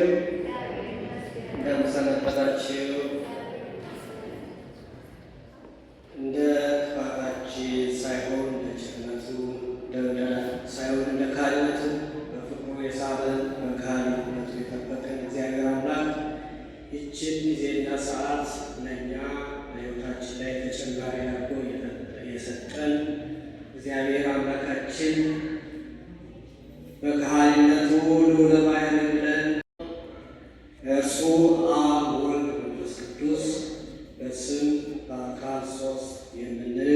እንደምን ሰነበታችሁ? እንደ ክፋታችን ሳይሆን እንደ ቸርነቱ፣ እንደ በደላችን ሳይሆን እንደ ከሃሊነቱ በፍቅሩ የሳበን፣ በከሃሊነቱ የጠበቀን እግዚአብሔር አምላክ ይችን ጊዜና ሰዓት ለእኛ በሕይወታችን ላይ ተጨማሪ አድርጎ የሰጠን እግዚአብሔር አምላካችን በከሃሊነቱ ልዑለ ባሕርይ ብለን እርሱ አብ፣ ወልድ፣ መንፈስ ቅዱስ በስም በአካል ሶስት የምንል፣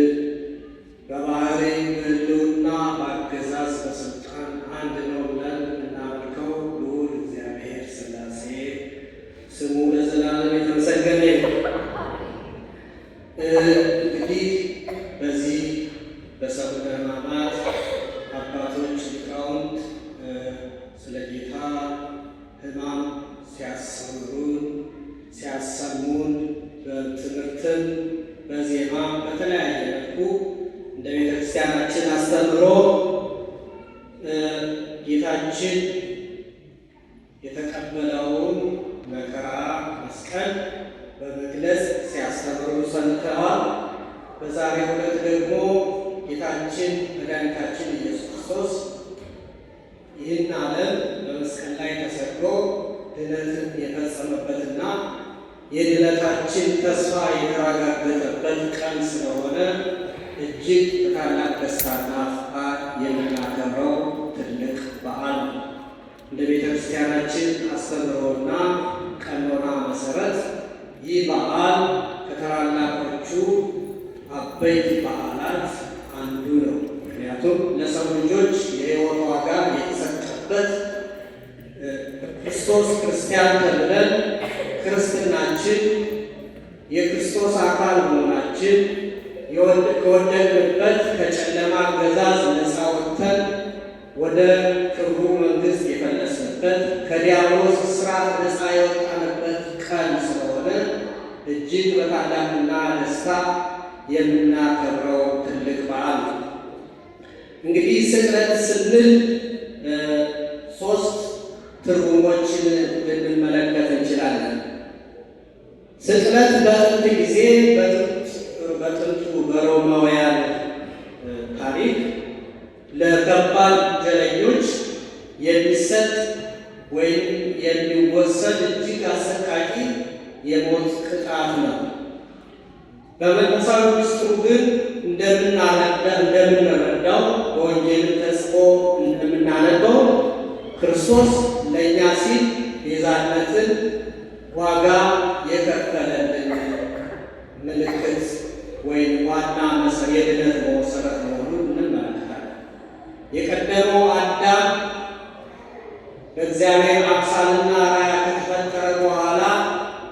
በባሕርይ በሕልውና በአገዛዝ በስልጣን አንድ ነው ብለን የምናመልከው ልዑል እግዚአብሔር ሥላሴ ስሙ ለዘላለም የተመሰገነ ይሁን። እንግዲህ በዚህ በሰሙነ ሕማማት አባቶች ሊቃውንት ስለ ጌታ ሕማም ሲያስተምሩን፣ ሲያሰሙን፣ በትምህርትም በዜማም በተለያየ መልኩ እንደ ቤተ ክርስቲያናችን አስተምህሮ ጌታችን የተቀበለውን መከራ መስቀል በመግለጽ ሲያስተምሩ ሰምተዋል። በዛሬው ዕለት ደግሞ ጌታችን መድኃኒታችን ኢየሱስ ክርስቶስ ይህን ዓለም በመስቀል ላይ ተሰቅሎ ድነትን የፈጸመበትና የድነታችን ተስፋ የተረጋገጠበት ቀን ስለሆነ እጅግ በታላቅ ደስታና ፍቅር የምናከብረው ትልቅ በዓል ነው። እንደ ቤተ ክርስቲያናችን አስተምህሮና ቀኖና መሰረት ይህ በዓል ከታላላቆቹ አበይት በዓላት አንዱ ነው። ምክንያቱም ለሰው ልጆች የሕይወት ዋጋ የተሰጠበት፣ ክርስቶስ ክርስቲያን ተብለን ክርስትናችን የክርስቶስ አካል መሆናችን፣ ከወደቅንበት ከጨለማ አገዛዝ ነፃ ወጥተን ወደ ክብሩ መንግሥት የፈለስንበት፣ ከዲያብሎስ እስራት ነፃ የወጣንበት ቀን ስለሆነ እጅግ በታላቅና ደስታ የምናከብረው ትልቅ በዓል ነው። እንግዲህ ስቅለት ስንል ሶስት ትርጉሞችን ልንመለከት እንችላለን። ስቅለት በጥንት ጊዜ፣ በጥንቱ በሮማውያን ታሪክ ለከባድ ወንጀለኞች የሚሰጥ ወይም የሚወሰድ እጅግ አሰቃቂ የሞት ቅጣት ነው። በመንፈሳዊ ምስጢሩ ግን እንደምንረዳው፣ በወንጌልም ተጽፎ እንደምናነበው ክርስቶስ ለእኛ ሲል ቤዛነትን ዋጋ የከፈለልን ምልክት ወይም ዋና የድነት መሰረት መሆኑን እንመለከታለን። የቀደመው አዳም በእግዚአብሔር አምሳልና ራያ ከተፈጠረ በኋላ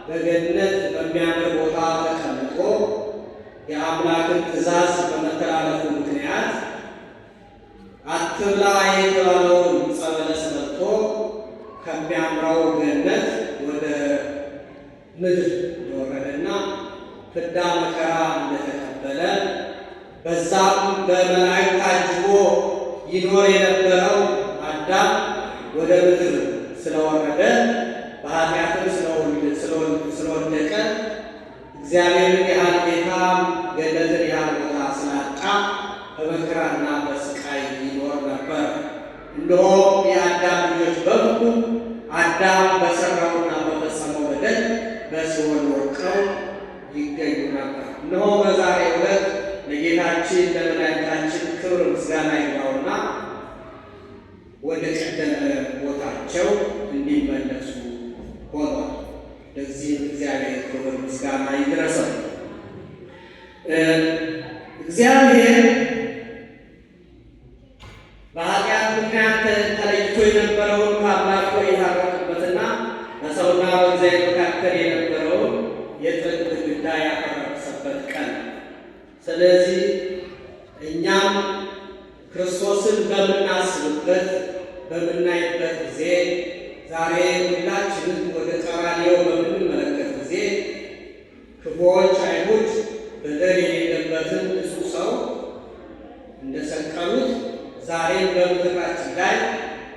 በገነት በሚያምር ቦታ ተቀምጦ የአምላክን ትእዛዝ በመተላለፉ ምክንያት አትብላ የተባለውን ዕፀ በለስ በልቶ ከሚያምረው ገነት ወደ ምድር እንደወረደና ፍዳ መከራ እንደተቀበለ፣ በዛም በመላእክት ታጅቦ ይኖር የነበረው አዳም ወደ ምድር ስለወረደ፣ በኃጢአትም ስለወደቀ፣ እግዚአብሔርን ያህል ጌታ ገነትን ያህል ቦታ ስላጣ በመከራና በስቃይ ይኖር ነበር። እነሆም የአዳም ልጆች በሙሉ አዳም በሠራውና በፈጸመው በደል በሲኦል ወድቀው ይገኙ ነበር። እነሆ በዛሬው ዕለት ለጌታችን ለመድኃኒታችን ክብር ምስጋና ይግባውና ወደ ቀደመ ቦታቸው እንዲመለሱ ሆኗል። ለዚህም እግዚአብሔር ክብር ምስጋና ይድረሰው። እግዚአብሔር በኃጢአት ምክንያት ተለይቶ የነበረውን ከአምላኩ የታረቀበትና በሰውና በእግዚአብሔር መካከል የነበረውን የጥል ግድግዳ ያፈረሰበት ቀን። ስለዚህ እኛም ክርስቶስን በምናስብበት፣ በምናይበት ጊዜ፣ ዛሬ ሁላችንም ወደ ቀራንዮ በምንመለከት ጊዜ ክፉዎች አይሁድ በደል የሌለበትን ንጹሕ ሰው እንደሰቀሉት ዛሬም በምድራችን ላይ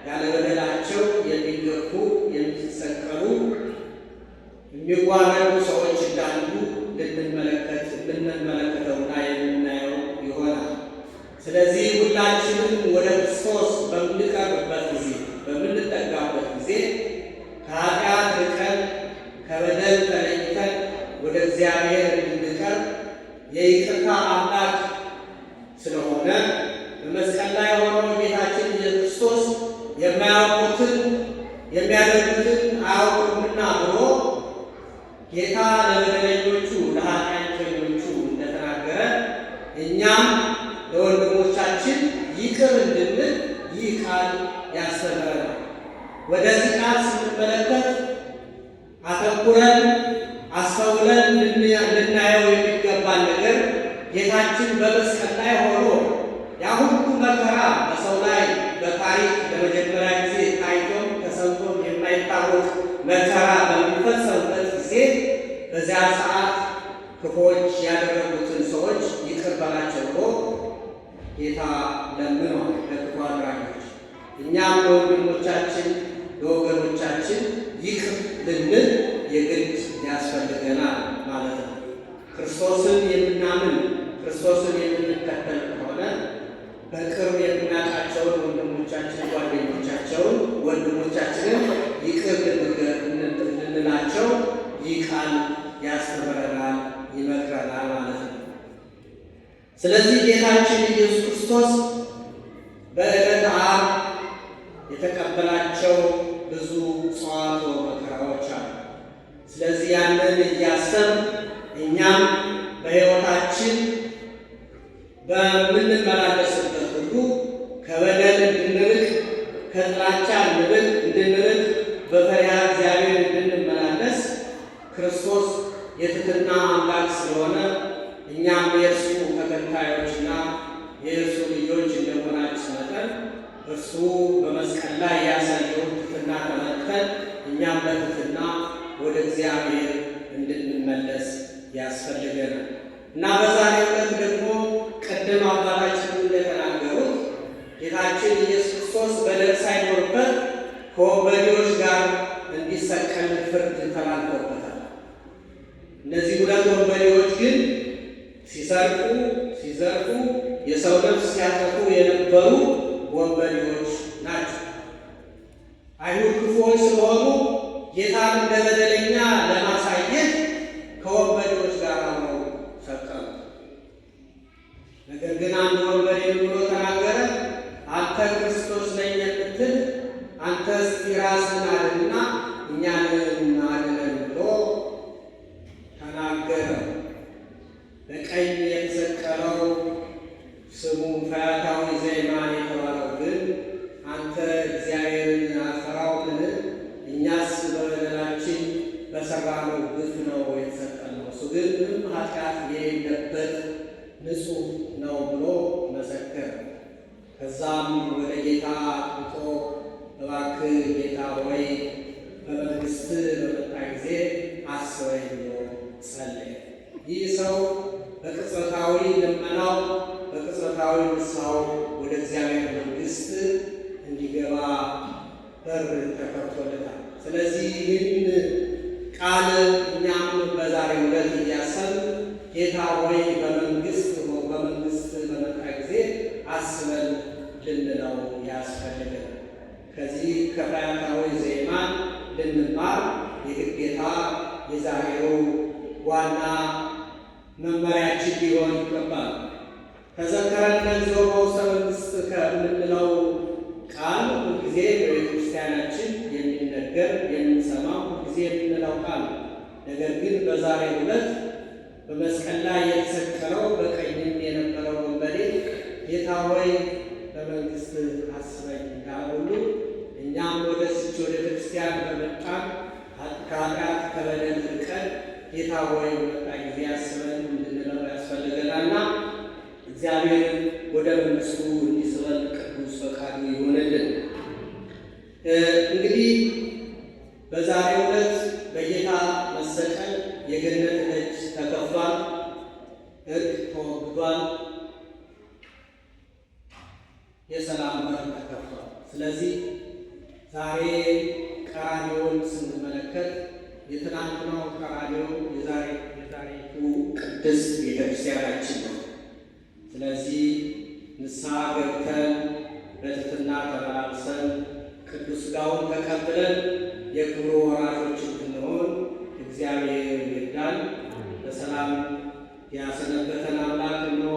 ያለ በደላቸው የሚገፉ የሚገፉ፣ የሚሰቀሉ፣ የሚዋረዱ ሰዎች እንዳሉ ልንመለከተውና የምናየው ይሆናል። ስለዚህ ሁላችንም ወደ ክርስቶስ በምንቀርብበት ጊዜ፣ በምንጠጋበት ጊዜ ከኃጢአት ርቀን ከበደል ተለይተን ወደ እግዚአብሔር እንድንቀርብ የይቅርታ አምላክ ስለሆነ በመስቀል ላይ ሆኖ ጌታችን ኢየሱስ ክርስቶስ የማያውቁትን የሚያደርጉትን አያውቁምና ብሎ ጌታ ለበደለኞቹ ለኃጢአተኞቹ እንደተናገረ እኛም ለወንድሞቻችን ይቅር እንድንል ይህ ቃል ያስተምረናል። ወደዚህ ቃል ስንመለከት አተኩረን አስተውለን ልናየው የሚገባን ነገር ጌታችን በመስቀል ላይ ሆኖ ያ ሁሉ መከራ በሰው ላይ በታሪክ ለመጀመሪያ ጊዜ ታይቶም ተሰምቶም የማይታወቅ መከራ በሚፈጸምበት ጊዜ በዚያ ሰዓት ክፉዎች ያደረጉትን ሰዎች ይቅር በላቸው ብሎ ጌታ ለምኗል ለክፉ አድራጊዎች። እኛም ለወንድሞቻችን ለወገኖቻችን ይቅር ልንል የግድ ያስፈልገናል ማለት ነው። ክርስቶስን የምናምን ክርስቶስን የምንከተል ከሆነ በቅርብ የምናውቃቸውን ወንድሞቻችን፣ ጓደኞቻቸውን፣ ወንድሞቻችንን ይቅር ልንላቸው ይህ ቃል ያስተምረናል፣ ይመክረናል ማለት ነው። ስለዚህ ጌታችን ኢየሱስ ክርስቶስ በዕለተ ዓርብ የተቀበላቸው ብዙ ጸዋትወ መከራዎች አሉ። ስለዚህ ያንን እያሰብ እኛም በሕይወታችን በምንመላለስበት ሁሉ ከበደል እንድንርቅ፣ ከጥላቻ እንድንርቅ፣ በፈሪሃ እግዚአብሔር እንድንመላለስ ክርስቶስ የትሕትና አምላክ ስለሆነ እኛም የእርሱ ተከታዮችና የእርሱ ልጆች እንደመሆናችን መጠን እርሱ በመስቀል ላይ ያሳየውን ትሕትና ተመልክተን እኛም በትሕትና ወደ እግዚአብሔር እንድንመለስ ያስፈልገናል እና በዛሬው ዕለት ደግሞ ቅድም አባታችን እንደተናገሩት ጌታችን ኢየሱስ ክርስቶስ በደል ሳይኖርበት ከወንበዴዎች ጋር እንዲሰቀል ፍርድ ተላልፎበታል። እነዚህ ሁለት ወንበዴዎች ግን ሲሰርቁ፣ ሲዘርፉ፣ የሰው ነፍስ ሲያጠፉ የነበሩ ወንበዴዎች ናቸው። አይሁድ ክፉዎች ስለሆኑ ጌታን እንደ በደለኛ ለማሳየት ከወንበዴዎች ጋር አብረው ሰቀሉ። ነገር ግን አንድ ወንበዴ ብሎ ተናገረ፣ አንተ ክርስቶስ ነኝ የምትል አንተ እስቲ ራስህን አድንና እኛን አድነን ብሎ ተናገረ። በቀኝ የተሰቀለው ስሙ ፈያታዊ ዘየማን የተባለው ግን አንተ እግዚአብሔርን አትፈራውምን? እኛስ በበደላችን በሠራነው ግፍ ነው የተሰቀልነው፣ እሱ ግን ምንም ኃጢአት የሌለበት ንጹሕ ነው ብሎ መሰከረ። ከዛም ወደ ጌታ አጥብቆ እባክህ ጌታ ሆይ በመንግሥትህ በመጣ ጊዜ አስበኝ ብሎ ጸለየ። ይህ ሰው በቅጽበታዊ ልመናው በቅጽበታዊ ንስሐው ወደ እግዚአብሔር መንግሥት እንዲገባ በር ተከፍቶለታል። ስለዚህ ይህን ቃል እኛም በዛሬው ዕለት እያሰብን ጌታ ሆይ በመንግሥት በመጣ ጊዜ አስበን ልንለው ያስፈልገናል። ከዚህ ከፈያታዊ ዘየማን ልንማር የግዴታ የዛሬው ዋና መመሪያችን ሊሆን ይገባል። ተዘከረነ እግዚኦ በውስተ መንግሥትከ የምንለው ቃል ሁልጊዜ በቤተክርስቲያናችን የሚነገር የምንሰማው ሁልጊዜ የምንለው ቃል ነው። ነገር ግን በዛሬው ዕለት በመስቀል ላይ የተሰቀለው በቀኝም የነበረው ወንበዴ ጌታ ሆይ በመንግሥትህ አስበኝ እንዳለ ሁሉ እኛም ወደዚች ወደ ክርስቲያን በመጣን ከኃጢአት ከበደል ርቀን ጌታ ሆይ በመጣ ጊዜ አስበን እንድንለው ያስፈልገናልና እግዚአብሔርን ወደ መንግሥቱ እንዲስበን ቅዱስ ፈቃዱ ይሆንልን። እንግዲህ በዛሬው ዕለት በጌታ መሰቀል የገነት ደጅ ተከፍቷል፣ እርቅ ተወግዷል፣ የሰላም በር ተከፍቷል። ስለዚህ ዛሬ ቀራንዮን ስንመለከት የትናንትናው ቀራንዮ የዛሬቱ ቅድስት ቤተክርስቲያናችን ነው። ስለዚህ ንስሐ ገብተን በትሕትና ተመላልሰን ቅዱስ ሥጋውን ተቀብለን የክብሩ ወራሾች እንድንሆን እግዚአብሔር ይርዳን። በሰላም ያሰነበተን አምላክ እንሆ